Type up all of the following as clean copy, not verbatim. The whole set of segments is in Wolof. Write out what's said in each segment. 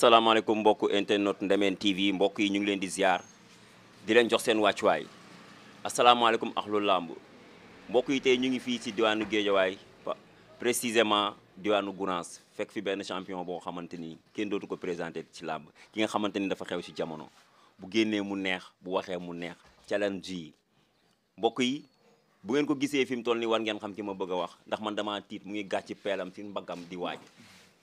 asalaamaaleykum mbokku internet Ndemeen TV mbokk yi ñu ngi leen di ziar di leen jox seen wàccuwaay asalaamaaleykum axlu làmb mbokk yi tey ñu ngi fii ci diwaanu Géejawaay précisément diwaanu Gounass fekk fi benn champion boo xamante ni kenn dootu ko présenté ci làmb ki nga xamante ni dafa xew ci jamono bu génnee mu neex bu waxee mu neex challenge yi mbokk yi bu ngeen ko gisee fi mu toll nii war ngeen xam ki ma bëgg a wax ndax man damaa tiit mu ngi gàcc peelam ci mbaggam di waaj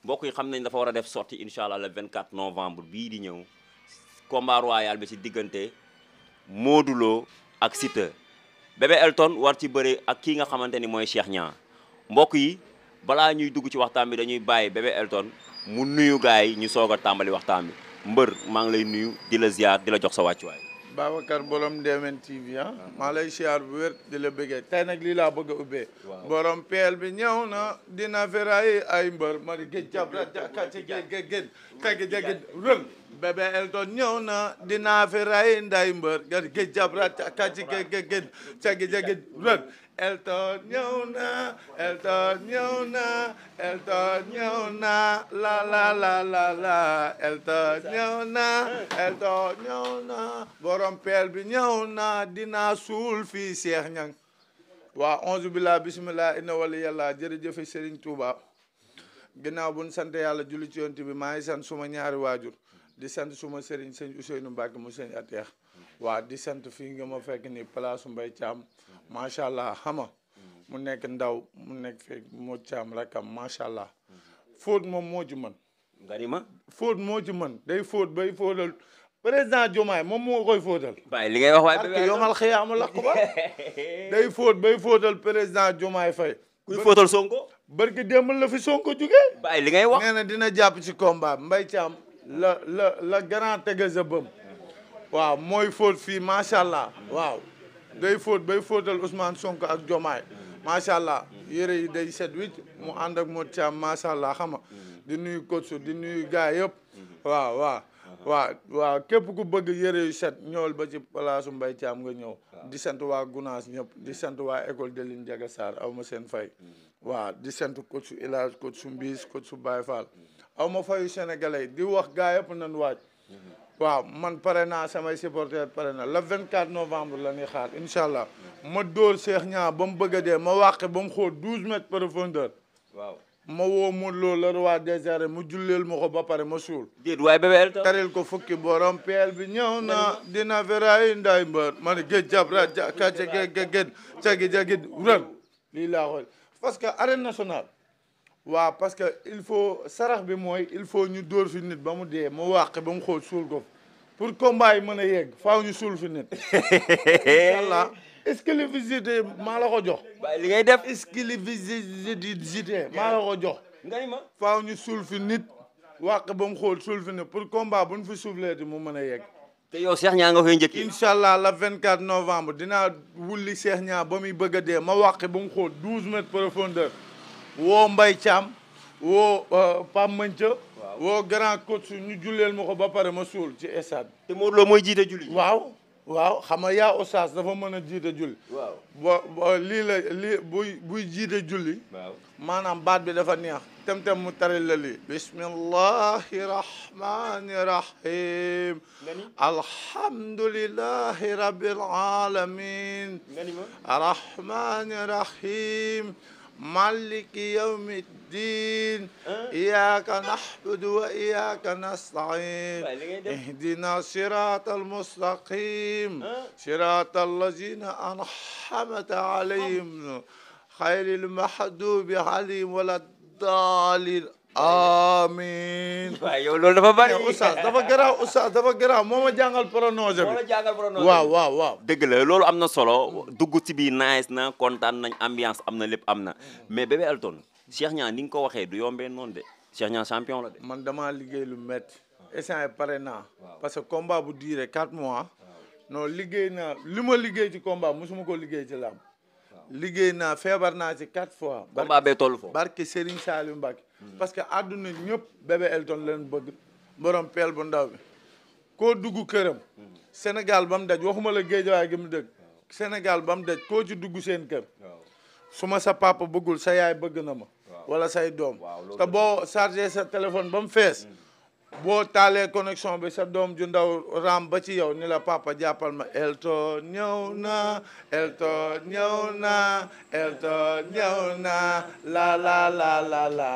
mbokk yi xam nañ dafa war a def sortie incha allah le 24 novembre bii di ñëw combat royal bi ci diggante Modou Lo ak Siteu Bébé Elton war ci bëre ak kii nga xamante ni mooy Cheikh Niang mbokk yi balaa ñuy dugg ci waxtaan bi dañuy bàyyi Bébé Elton mu nuyu gars yi ñu soog a tàmbali waxtaan bi mbër maa ngi lay nuyu di la ziar di la jox sa wàccuwaay. Babacar borom Ndemeen TV maa lay siyaar bu wér di la bëggee tey nag lii laa bëgg a ubbee borom peel bi ñëw na dina feray ay mbër mari géej jabra ci géej tegi jegi rël Bébé Elton ñëw na dina feray nday mbër géej jabra ci géej tegi jegi rël Elton ñëw na Elton ñëw na Elton ñëw na la Elton ñëw na Elton ñëw na borom peel bi ñëw na dina suul fii Cheikh Niang waa onze billah bismillah inna wali yàlla jërëjëfe Serigne Touba ginnaaw buñ sant yàlla julli ci yonent bi maa ngi sant suma ñaari waajur di sant suma Serigne sëñ Ousseynou Mbacke mu sëñ Ateex waa di sant fii nga ma fekk ni place Mbaye Thiam macha allah xama mu nekk ndaw mu nekk fekk moo Thiam rakam macha allah fóot moom moo ci mën nga ni ma fóot moo ci mën day fóot bay fóotal président Diomaye moom moo koy fóotal bàyyi li ngay wax waaye parce que yomal xiyaamu lakk ba day fóot bay fóotal président Diomaye Faye kuy fóotal Sonko barki démb la fi Sonko jógee bàyyi li ngay wax nee na dina jàpp ci combat Mbaye Thiam la grand tege sa bëm waaw mooy fóot fii macha allah waaw day fóot bay fóotal Ousmane Sonko ak Diomaye macha allah yére yi day set wicc mu ànd ak Modou Thiam macha allah xam nga di nuyu coach di nuyu gars yëpp waaw képp ku bëgg yére yu set ñëwal ba ci palaasu Mbaye Thiam nga ñëw di sant waa Gounass ñëpp di sant waa école de Line Ndiaga Sarr aw ma seen fay waaw di sant coach Elage coach Mbiis coach Baye Fall aw ma fayu sénégalais di wax gars yëpp nañ waaj waaw man pare naa samay supporters pare na le 24 novembre la ñuy xaar incha allah ma dóor Cheikh Niang ba mu bëgg a dee ma wàqe ba mu xóot 12 mètres profondeur waaw ma woo Modou Lo le roi des arènes mu julleel ma ko ba pare ma suul déet waaye Bébé Elton taril ko fukki borom peel bi ñëw na dina feray nday mbër ma ne géej jabra kace géej cagi jagit ren lii laa xool parce que arène nationale waaw parce que il faut sarax bi mooy il faut ñu dóor fi nit ba mu dee ma wàqe ba mu xool suul ko pour combat yi mën a yegg faaw ñu suul fi nit inchallah exclusivité maa la ko jox li ngay def exclusivité maa la ko jox nga ni ma faaw ñu suul fi nit wàqe ba mu xool suul fi nit pour combat bu ñu fi suufleeti mu mën a yegg te yow Cheikh Niang nga koy njëkki inchallah le 24 novembre dinaa wulli Cheikh Niang ba muy bëgg a dee ma wàqe ba mu xool 12 mètres profondeur woo Mbaye Thiam woo Pam Manca woo grand coach ñu julleel ma ko ba pare ma suul ci stade te Modou Lo mooy jiite julli waaw xam nga yaa oustaz dafa mën a jiite julli waaw lii buy jiite julli maanaam baat bi dafa neex tem mu taril la lii bismillahi rahmani rahim alhamdulillahi rabbil alamin arrahmani rahim maliki yawmi ddin iyyaka na'budu wa iyyaka nasta'in ihdina siratal mustaqim siratal lazina an'amta alayhim khayril maghdubi alayhim wala ddaalin amiin. waaw yow loolu dafa bari. oustaz dafa garaaw moo ma jàngal pronosé bi. waaw. dëgg la loolu am na solo dugg ci biir nice na kontaan nañ ambiance am na lépp am na mais Bébé Elton Cheikh Niang ni nga ko waxee du yombee noonu de Cheikh Niang champion la de. man damaa liggéey lu métti. instant pare naa. parce que combat bu duré 4 mois. non liggéey naa li ma liggéey ci combat mosuma ko liggéey ci làmb. liggéey naa feebar naa ci 4 fois. combat bee toll foofu barke Serigne Saliou Mbacke. parce que àdduna ñëpp Bébé Elton leen bëgg. borom peel bu ndaw bi. koo dugg këram. Sénégal ba mu daj waxuma la Géejawaay gi mu dëgg. Sénégal ba mu daj koo ci dugg seen kër. su ma sa papa bëggul sa yaay bëgg na ma. wala say doom. te boo chargé sa téléphone ba mu fees. boo taalee connexion bi sa doom ju ndaw ram ba ci yow ni la papa jàppal ma Elton ñëw na Elton ñëw na Elton ñëw na la la la la la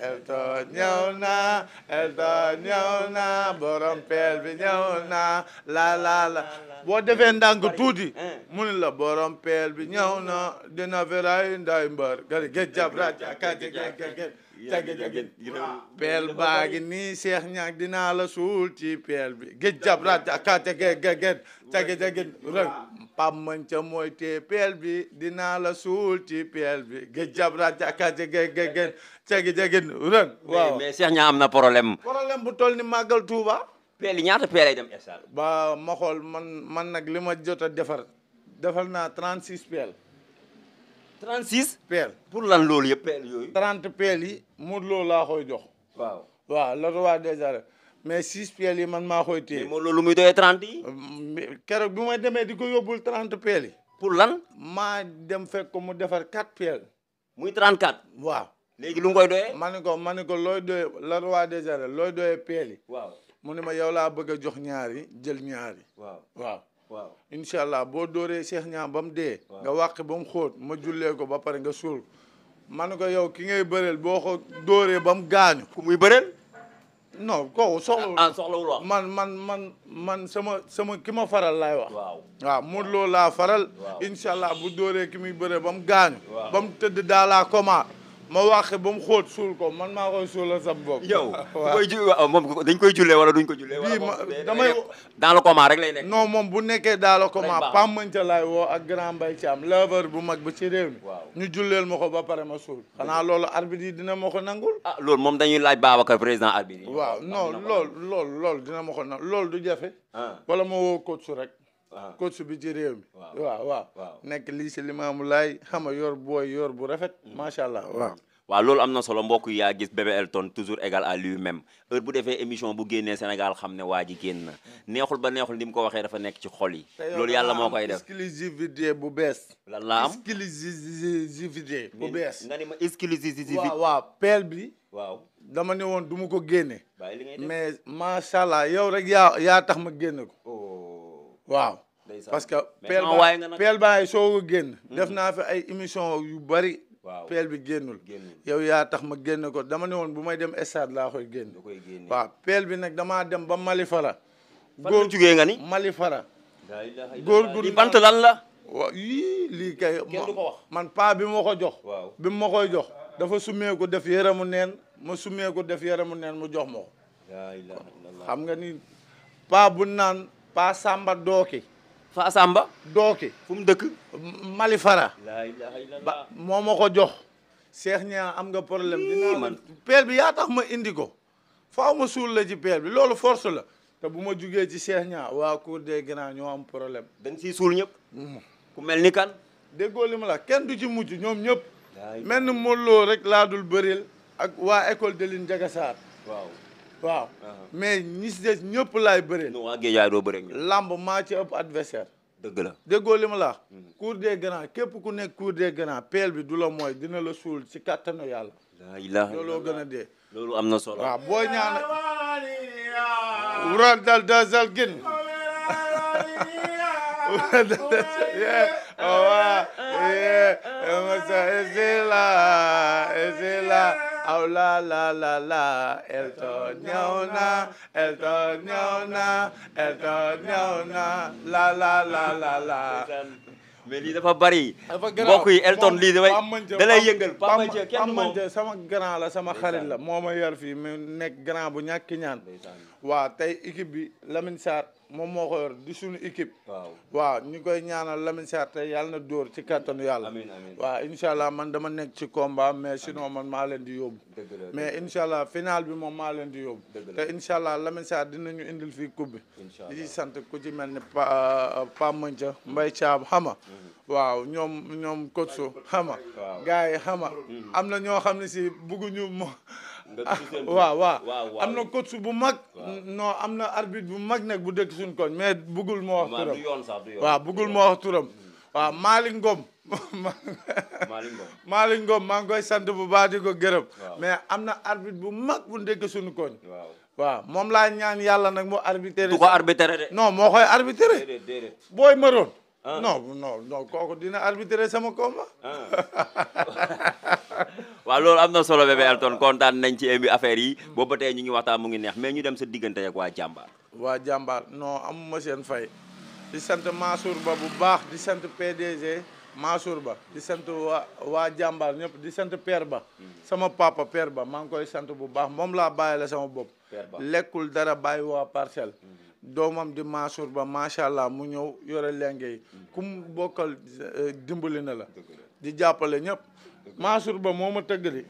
Elton ñëw na Elton ñëw na borom peel bi ñëw na la la la boo defee ndànk tuuti mu ni la borom peel bi ñëw na dina veray nday mbër gari géej jab raja kati géej peel baa ngi nii Cheikh Niang dinaa la suul ci peel bi géej jab raja kati géej tagi rek pam man ca mooy te peel bi dinaa la suul ci peel bi géej jab raja kati géej tagi rek waaw mais Cheikh Niang am na problème bu toll ni màggal Touba peel yi ñaata peel ay dem stade ba ma xool man nag li ma jot a defal naa 36 peel 36 peel pour lan loolu yëpp peel yooyu 30 peel yi Modou Lo laa koy jox waaw le roi des arènes mais 6 peel yi man maa koy téye mais loolu muy doyee 30 yi keroog bi ma demee di ko yóbbul 30 peel yi pour lan maa dem fekk ko mu defar 4 peel muy 34 waaw léegi lu mu koy doyee ma ne ko looy doyee le roi des arènes looy doyee peel yi waaw mu ne ma yow laa bëgg a jox ñaari jël ñaari waaw incha allah boo dóoree Cheikh Niang ba mu dee nga wàq ba mu xóot ma jullee ko ba pare nga suul ma ne ko yow ki ngay bëreel boo ko dóoree ba mu gaañu ku muy bëreel non kooku soxlawul wax man sama ki ma faral laay wax waaw Modou Lo laa faral incha allah bu dóoree ki muy bëreel ba mu gaañu ba mu tëdd dans la coma ma waxee ba mu xóot suul ko man maa koy suulal sa bopp. yow moom dañ koy jullee wala duñ ko jullee. bii damay dans le coma rek lay nekk. non moom bu nekkee dans le coma Pam Mënca laay woo ak grand Mbaye Thiam lever bu mag ba ci réew mi. ñu julleel ma ko ba pare ma suul. xanaa loolu arbitre yi dina ma ko nangul. ah loolu moom dañuy laaj Babacar président arbitre yi. waaw non loolu dina ma ko nangul loolu du jafe. wala ma woo coach rek. coach bi ci réew mi. waaw nekk lii si Limaamu Laay xam nga yor bu rafet. macha allah waaw loolu am na solo mbokk yi yaa gis bébé Elton toujours égal à lui-même heure bu defee émission bu génnee Sénégal xam ne waa ji génn na neexul ba neexul ni mu ko waxee dafa nekk ci xol yi. loolu yàlla moo koy def exclusivité bu bees. lan la am exclusivité bu bees. nga ni ma exclusivité. waaw peel bi. waaw dama ne woon du ma ko génne. mais macha allah yow rek yaa tax ma génne ko. waaw. parce que peel baay soo ko génn. def naa fi ay émission yu bari. peel bi génnul yow yaa tax ma génn ko dama ne woon bu may dem stade laa koy génn waaw peel bi nag damaa dem ba Malifara góor jugee nga ni Malifara góor gu bant lan la waaw yii lii kay kenn du ko wax man paa bi ma ko jox bi ma koy jox dafa summeeku def yaramu neen ma summeeku def yaramu neen mu jox ma ko xam nga ni paa bu naan paa Samba Dooki Fa Samba Dooki fu mu dëkk Malifara la ilaha illallah moo ma ko jox Cheikh Niang am nga problème dinaa peel bi yaa tax ma indi ko faaw ma suul la ci peel bi loolu force la te bu ma jugee ci Cheikh Niang waa Cour des Grands ñoo am problème da nga siy suul ñëpp ku mel ni kan déggoo li ma la kenn du ci mucc ñoom ñëpp mel ni Modou Lo rek laa dul bëril ak waa école de Line Ndiaga Sarr waaw mais ñi si des ñëpp laay bëreel. non waa Géejawaay doo bëre ak ñoom. lamb maa ci ëpp adversaire. dëgg la déggoo li ma la wax. Cour des Grands képp ku nekk Cour des Grands peel bi du la mooy dina la suul ci kattanu yàlla. la ilaha looloo gën a dee. loolu am na solo. waaw boo ñaan wural dal dasal gin aw la la la la Elton ñëw na Elton ñëw na Elton ñëw na la la la la la mais lii dafa bari mbokk yi Elton lii da lay yëngal Pam Mënca kenn moom sama grand la sama xarit la moo ma yar fii mu nekk grand bu ñàkki ñaan waaw tey équipe bi Lamine Sarr moom moo ko yor di suñu équipe waaw ñu koy ñaanal Lamine Sarr tey yàlla na dóor ci kattanu yàlla waaw incha allah man dama nekk ci combat mais sinon man maa leen di yóbbu mais incha allah final bi moom maa leen di yóbbu te incha allah Lamine Sarr dinañu indil fii coupe bi di sant ku ci mel ni Pam Mënca Mbaye Thiam xama waaw ñoom coach xama gars yi xama am na ñoo xam ne si bugguñu mo waaw am na coach bu mag non am na arbitre bu mag nag bu dëkk suñ koñ mais buggul moo wax turam waaw buggul moo wax turam waaw Malick Ngom Malick Ngom maa ngi koy sant bu baax di ko gërëm mais am na arbitre bu mag bu dëkk suñu koñ waaw moom laa ñaan yàlla nag mu arbitré. du ko arbitré de. non moo koy arbitré. déedéet. booy maroon. non kooku dina arbitré sama combat. waaw loolu am na solo bébé Elton kontaan nañ ci émi affaire yi boobu ba tey ñu ngi waxtaan mu ngi neex mais ñu dem sa diggante ak waa jàmbaar. waa jàmbaar non amuma seen fay di sant Mansour Ba bu baax di sant PDG Mansour Ba di sant waa jàmbaar ñëpp di sant Père Ba sama papa Père Ba maa ngi koy sant bu baax moom laa bàyyi la sama bopp lekkul dara bàyyi waa parcelle doomam di Mansour Ba macha allah mu ñëw yore lenge yi ku mu bokkal dimbali na la di jàppale ñëpp Mansour Ba moo ma tëgg di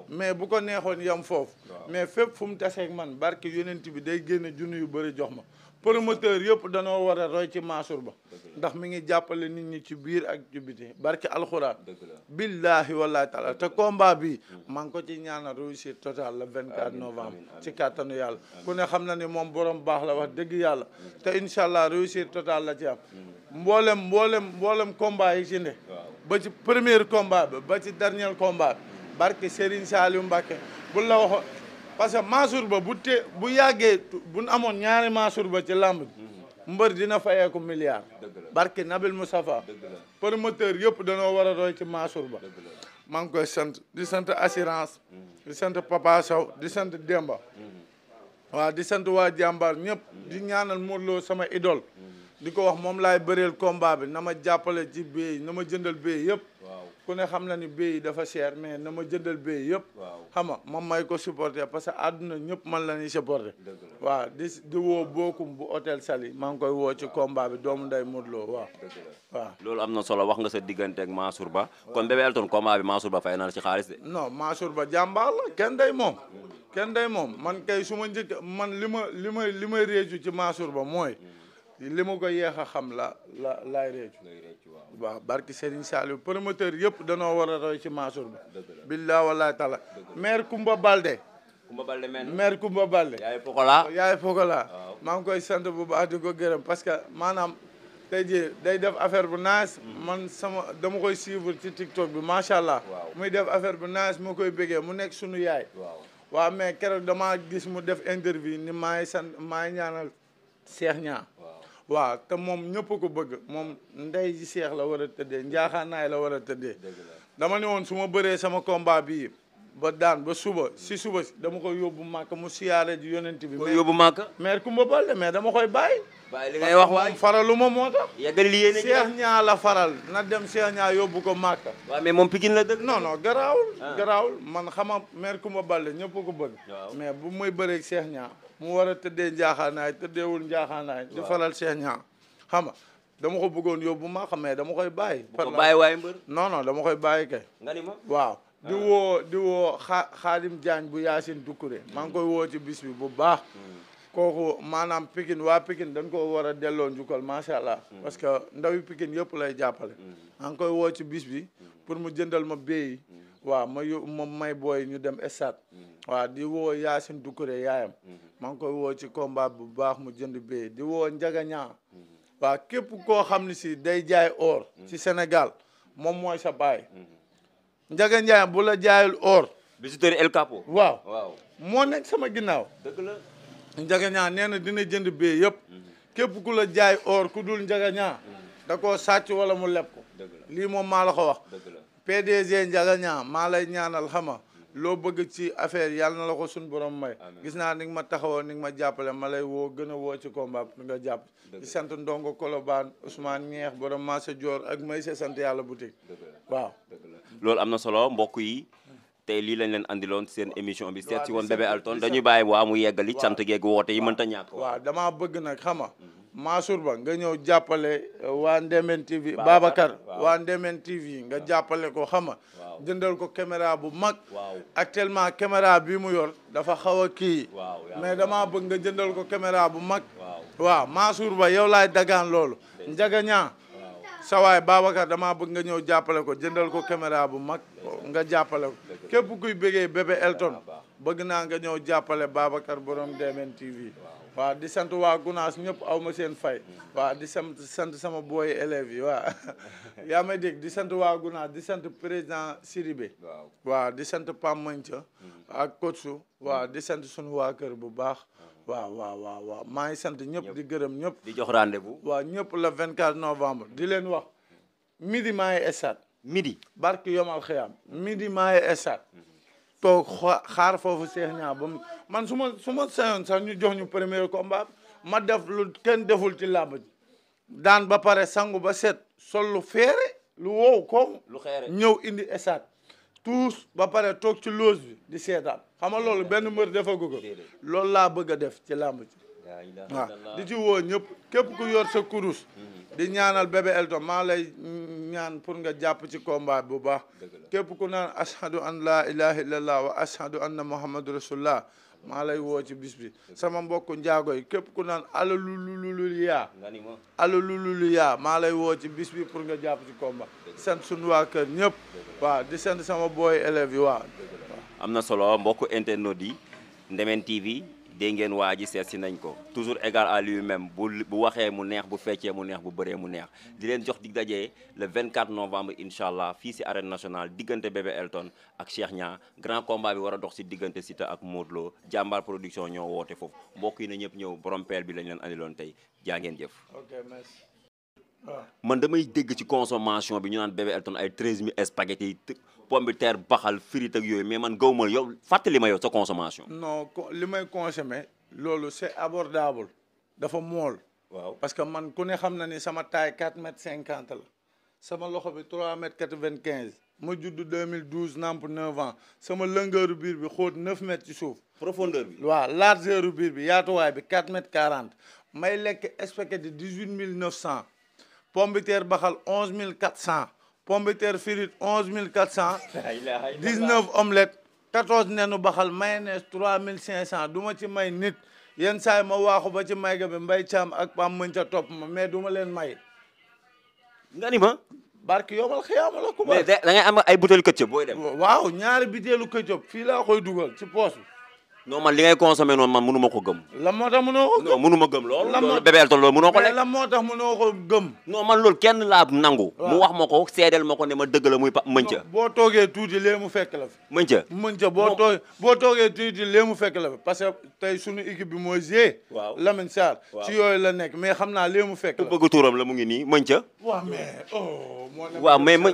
mais bu ko neexoon yam foofu mais fépp fu mu taseeg man barke yonent bi day génne junni yu bëri jox ma promoteur yëpp danoo war a roy ci Mansour Ba ndax mi ngi jàppale nit ñi ci biir ak ci biti barke alxuraan billahi wallahi taala te combat bi maa ngi ko ci ñaanal réussite totale le 24 novembre ci kàttanu yàlla ku ne xam na ni moom borom baax la wax dëgg yàlla te incha allah réussite totale la ci am mboolem combat yi ci ne ba ci premier combat bi ba ci dernier combat bi barke Serigne Saliou Mbacké bu la waxoon parce que Mansour Ba bu yàggee bu amoon ñaari Mansour Ba ci làmb mbër dina fayeeku milliard barke Nabil Moustapha promoteur yëpp danoo war a roy ci Mansour Ba maa ngi koy sant di sant assurance di sant Papa Sow di sant Demba waaw di sant waa jàmbaar ñëpp di ñaanal Modou Lo sama idole di ko wax moom laay bëreel combat bi na ma jàppale ci béy na ma jëndal béy yëpp ku ne xam na ni béy yi dafa cher mais na ma jëndal béy yëpp xam nga ma may ko supporter parce que àdduna ñëpp man la ñuy supporter waaw di woo bokkum bu hôtel Sali maa ngi koy woo ci combat bi doomu nday Modou Lo waaw loolu am na solo wax nga sa diggante ak Mansour Ba kon bébé Elton combat bi Mansour Ba fay na la ci xaalis de non Mansour Ba jàmbaar la kenn day moom man kay su ma njëkk man li may réeju ci Mansour Ba mooy li ma ko yeex a xam laay réecu waaw barki Serigne Saliou promoteur yëpp danoo war a roy ci Mansour Ba billaa wallahi taala maire Koumba Balde maire Koumba Balde yaay Pokola maa ngi koy sant bu baax di ko gërëm parce que maanaam tey jii day def affaire bu nice man dama koy suivre ci TikTok bi macha allah muy def affaire bu nice moo koy bëggee mu nekk sunu yaay waaw mais keroog damaa gis mu def interview ni maay ñaanal Cheikh Niang waaw te moom ñëpp ko bëgg moom ndey ji Cheikh la war a tëddee njaaxaanaay la war a tëddee dama ne woon su ma bëree sama combat bii ba daan ba suba si dama koy yóbbu màkk mu siyaare ji yonent bi yóbbu màkk maire Koumba Balde mais dama koy bàyyi li ngay wax waay faralu ma moo tax yeggal li yéene Cheikh Niang la faral na dem Cheikh Niang yóbbu ko màkk waaw mais moom Pikine la dëgg non garaawul man xama maire Koumba Balde ñëpp ko bëgg mais bu may bëree Cheikh Niang mu war a tëddee njaaxaanaay tëddeewul njaaxaanaay di faral Cheikh Niang xam nga dama ko bëggoon yóbbu ma xam mais dama koy bàyyi waaye mbër non dama koy bàyyi kay nga ni ma waaw di woo Xaadim Diagne bu Yacine Doucouré maa ngi koy woo ci bis bi bu baax kooku maanaam Pikine waa Pikine dañ ko war a delloo njukkal macha allah parce que ndawi Pikine yëpp lay jàppale maa ngi koy woo ci bis bi pour mu jëndal ma béy waaw ma may booy ñu dem stade waaw di woo Yacine Doucouré yaayam maa ngi koy woo ci combat bu baax mu jënd béy di woo Njaga Ñaa waaw képp koo xam ne si day jaay or ci Sénégal moom mooy sa baay Njaga Njaay bu la jaayul or visiteur El Capo waaw moo nekk sama ginnaaw dëgg la Njaga Ñaa nee na dina jënd béy yëpp képp ku la jaay or ku dul Njaga Ñaa da koo sàcc wala mu leb ko lii moom maa la ko wax PDG Njaga Ñaa maa lay ñaanal xama loo bëgg ci affaire yàlla na la ko suñ borom may gis naa ni nga ma taxawoo ni nga ma jàppale ma lay woo gën a woo ci combat pour nga jàpp di sant Ndongo Kolobaan Ousmane Ñeex borom Massa Dior ak may sa sant yàlla boutique waaw loolu am na solo mbokk yi tey lii lañ leen andiloon seen émission bi seet si woon bébé Elton dañuy bàyyi waa mu yeggali sant geeg woote yi mënta ñàkk waaw damaa bëgg nag xama Mansour Ba nga ñëw jàppale waa Ndemen TV Babacar waa Ndemen TV nga jàppale ko xama jëndal ko caméra bu mag actuellement caméra bi mu yor dafa xaw a kii mais damaa bëgg nga jëndal ko caméra bu mag waaw Mansour Ba yow laay dagaan loolu Njaga Ñaa sa waay Babacar damaa bëgg nga ñëw jàppale ko jëndal ko caméra bu mag nga jàppale ko képp kuy bëggee bébé Elton bëgg naa nga ñëw jàppale Babacar borom Ndemen TV waaw di sant waa Gunaas ñëpp aw ma seen fay waaw di sant sama booy élèves yi waaw yaa may dégg di sant waa Gunaas di sant président Sidibé waaw di sant Pam Manca ak Kotsu waaw di sant suñu waa kër bu baax waaw maa ngi sant ñëpp di gërëm ñëpp di jox rendez-vous waaw ñëpp le 24 novembre di leen wax midi maa ngi estat midi barki yomal xiyam midi maa ngi estat toog xaar foofu Cheikh Niang ba man su ma sañoon sax ñu jox ñu premier combat ma def lu kenn deful ci làmb ji daan ba pare sangu ba set sol lu feere lu wow koom lu xeere ñëw indi estat tous ba pare toog ci loge bi di seetaan xam nga loolu benn mbër defagu ko loolu laa bëgg a def ci làmb ji waaw di ci woo ñëpp képp ku yor sa kurus di ñaanal bébé Elton maa lay ñaan pour nga jàpp ci combat bu baax képp ku naan ashhadu an la ilaha illallah wa ashhadu anna muhammadu rasulullah maa lay woo ci bis bi sama mbokku njaago yi képp ku naan alalululu yaa maa lay woo ci bis bi pour nga jàpp ci combat sant suñu waa kër ñëpp waaw di sant sama booy élèves yi waaw am na solo mbokku internautes yi Ndemen TV dégg ngeen waa ji seet si nañ ko toujours égal à lui-même bu waxee mu neex bu feccee mu neex bu bëree mu neex di leen jox dig dajee le 24 novembre incha allah fii si arène nationale diggante bébé Elton ak Cheikh Niang grand combat bi war a dox si diggante Siteu ak Modou Lo jàmbaar production ñoo woote foofu mbokk yi na ñëpp ñëw borom peel bi lañ leen andiloon tey jaa ngeen jëf. ok merci. man damay dégg ci consommation bi ñu naan bébé Elton ay 13000 spaghetti pomme de terre baxal frite ak yooyu mais man gaw ma yow fàttali ma yow sa consommation. non li may consommer loolu c'est abordable dafa mool. waaw parce que man ku ne xam na ni sama taille 4m50 la sama loxo bi 3m95 ma judd 2012 namp 9 ans sama longueur biir bi xóot 9 mètres ci suuf. profondeur bi. waaw largeur biir bi yaatuwaay bi 4m40 may lekk spaghetti 18900 pomme de terre baxal 11400. pomme de terre frite 11400 19 omelettes 14 nenu baxal mayonnaise 3500 du ma ci may nit yenn saay ma waaxu ba ci may ga bi mbay caam ak pam mën ca topp ma mais du ma leen may nga ni ma barki yomal xiyaama la ko mais da ngay am ay butéelu këccëb booy dem waaw ñaari butéelu këccëb fii laa koy dugal ci poos bi non man li ngay consommé noonu man mënu ma ko gëm. la moo tax mënoo ko gëm. non mënu ma gëm loolu. loolu bébé Elton loolu mënoo ko lekk. la moo tax mënoo ko gëm. non man loolu kenn laa nangu. mu wax ma ko seedeel ma ko ne ma dëgg la muy mënca. boo toogee tuuti lee mu fekk la fi. mënca boo toogee tuuti lee mu fekk la fi parce que tey sunu équipe bi mooy G. waaw Lamine Sarr. ci yooyu la nekk mais xam naa lee mu fekk la. bëgg tuuram la mu ngi nii mënca. waaw mais oh. waaw mais ma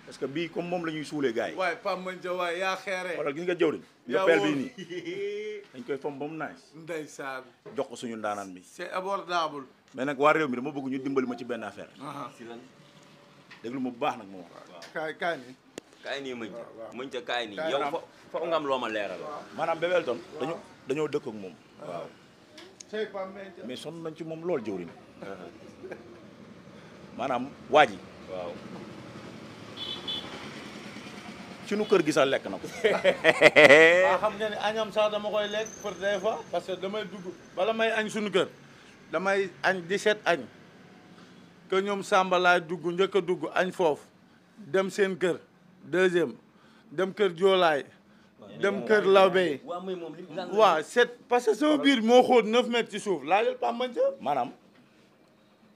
parce que bii comme moom la ñuy suulee gars yi. waaye Pape Mandia waaye yaa xeere. wala gis nga jëwriñ. yaa peel bii nii dañ koy fom ba mu naaj. ndeysaan. jox ko suñu ndaanaan bi. c'est abordable. mais nag waa réew mi dama bëgg ñu dimbali ma ci benn affaire. si lan. déglu ma bu baax nag moo wax. kaay nii. kaay nii mënca kaay nii yow fa nga am loo ma leeral. maanaam Bébé Elton dañoo dëkk ak moom. waaw. c'est Pape Mandia. mais sonn nañ ci moom lool jëwriñ. maanaam waa ji. waaw. ci nu kër gi sax lekk na ko. waaw xam nga ne añam sax dama koy lekk pour des fois parce que damay dugg bala may añ suñu kër damay añ 17 añ que ñoom Samba laay dugg njëkk a dugg añ foofu dem seen kër deuxième dem kër Joolaay dem kër Lawbe. waaw c'est parce que sama biir moo xóot 9 mètres ci suuf laa jël Pape Mandia. maanaam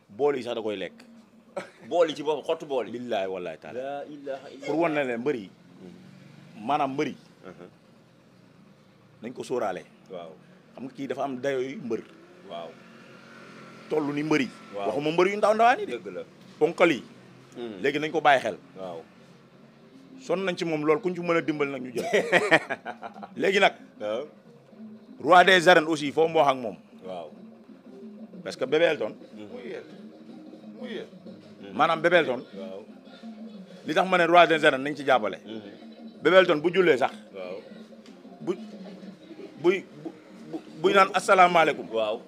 bool yi sax da koy lekk. bool yi ci boppam xottu bool yi. billaahi wallaahi taala. la ilaha illa pour wan na leen mbër yi maanaam mbër yi nañ ko sóoraale. waaw xam nga kii dafa am dayoo yu mbër. waaw toll ni mbër yi. waaw waxuma mbër yu ndaw ndawaan yi de. dëgg la ponkal yi. léegi nañ ko bàyyi xel. waaw sonn nañ ci moom lool kuñ ci mën a dimbali nag ñu jël. léegi nag. waaw roi des arènes aussi foo mu wax ak moom. waaw parce que Bébé Elton. muy maanaam Bébé Elton. waaw li tax ma ne roi des arènes nañ ci jàppale. Bébé Elton bu jullee sax. waaw buy naan asalaamaaleykum. waaw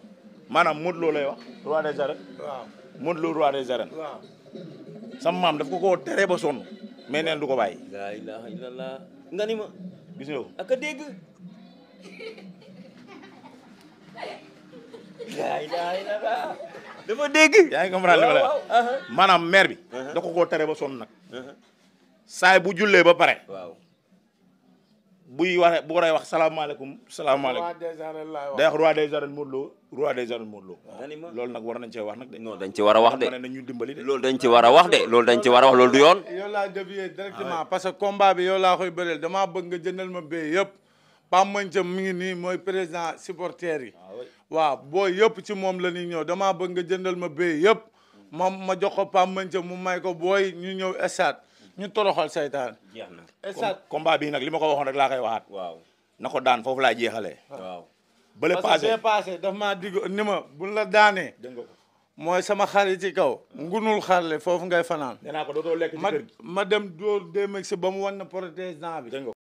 maanaam Modou Lo lay wax. roi des arènes. waaw Modou Lo roi des arènes. waaw. sama maam daf ko koo tere ba sonn mais neen du ko bàyyi. la ilaha illallah nga ni ma gis nga ko. ak a dégg la ilaha illallah dafa dégg. yaa ngi comprendre li ma la maanaam maire bi. da ko koo tere ba sonn nag. saay bu jullee ba pare. waaw buy waxee bu waree wax salaamaaleykum salaamaaleykum roi des arènes laay wax. day wax roi des arènes Modou Lo roi des arènes Modou Lo. dani ma loolu nag war nañ cee wax nag de. non dañ ci war a wax de ma ne nañ ñu dimbali de. loolu dañ ci war a wax de loolu dañ ci war a wax loolu du yoon yow laa dévier directement parce que combat bi yow laa koy bëreel damaa bëgg nga jëndal ma bee yëpp Pape Mandiam mi ngi nii mooy président supporters yi waaw boo yëpp ci moom la ñuy ñëw damaa bëgg nga jëndal ma bee yëpp ma jox ko Pape Mandiam mu may ko booy ñu ñëw stade ñu toroxal saytaan jeex na stade combat bii nag li ma ko waxoon rek laa koy waxaat. waaw na ko daan foofu laa jeexalee. waaw bële parce que passé bee passé daf maa digg ni ma buñ la daanee dégg nga ko. mooy sama xarit ci kaw ngunul xarle foofu ngay fanaan nee naa ko dootoo lekk ci kër gi. ma dem dóor 2 mex ba mu wan na protestant bi dégg nga ko.